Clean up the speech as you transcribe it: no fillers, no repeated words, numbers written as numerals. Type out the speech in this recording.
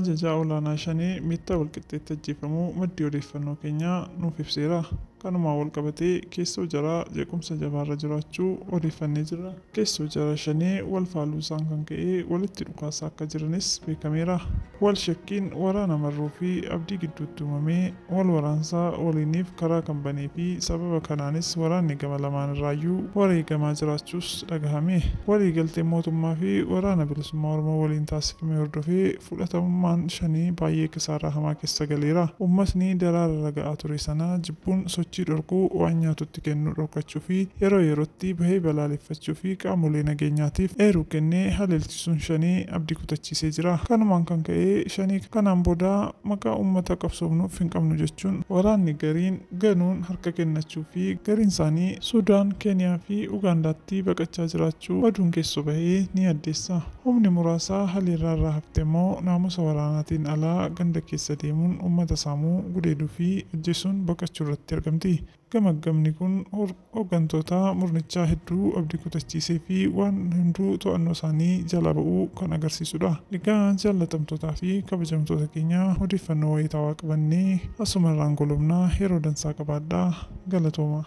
Ajajaa olaanaa Shanee Meettaa Walqixxeetti ajjeefamuu maddi odeeffannoo keenyaa nuuf ibseera. Kanumaan walqabatee keessoo jaraa jeequmsa jabaarra jiraachuu odeeffannee jirra. Keessoo jara Shanee wal faaluu isaan kan ka'e walitti dhukaasaa akka jiranis beekameera. Wal shakkiin waraana Marroo fi Abdii gidduutti uumamee wal waraansaa waliiniif karaa kan banee fi sababa kanaanis waraanni gama lamaan irraayyuu wareegamaa jiraachuus dhagahame. Waliigalteen mootummaa fi waraana bilisummaa Oromoo waliin taasifame hordofee fudhatamummaan Shanee baay'ee kisaaraa hamaa keessa galeera. Uummatni daraara ga'aa ture sana jibbuun sochii dhorkuu, waan nyaatutti kennuu dhorkachuu fi yeroo yerootti bahee balaaleffachuu fi qaamolee nageenyaatiif eeruu kennee haleelchisuun Shanee abdii kutachiisee jira. Kanumaan kan ka'e Shanee kanaan booda maqaa uummata qabsoofnuuf hin qabnu jechuun waraanni gariin ganuun harka kennachuu fi gariin isaanii Sudaan, Keeniyaa fi Ugaandaatti baqachaa jiraachuu oduun keessoo bahee ni addeessa. Humni muraasaa haleellaa irraa hafte immoo naamusa waraanaatiin alaa ganda keessa deemuun uummata saamuu, gudeeduu fi ajjeesuun baqachuu irratti argamti. Gamaggamni kun hooggantoota murnichaa hedduu abdii kutachiisee fi waan hunduu to'annoo isaanii jala ba'uu kan agarsiisudha. Egaa jaallatamtootaa fi kabajamtoota keenya, odeeffannoo wayitaawaa qabannee asumarraan golobnaa. Yeroo dansaa qabaadhaa. Galatooma.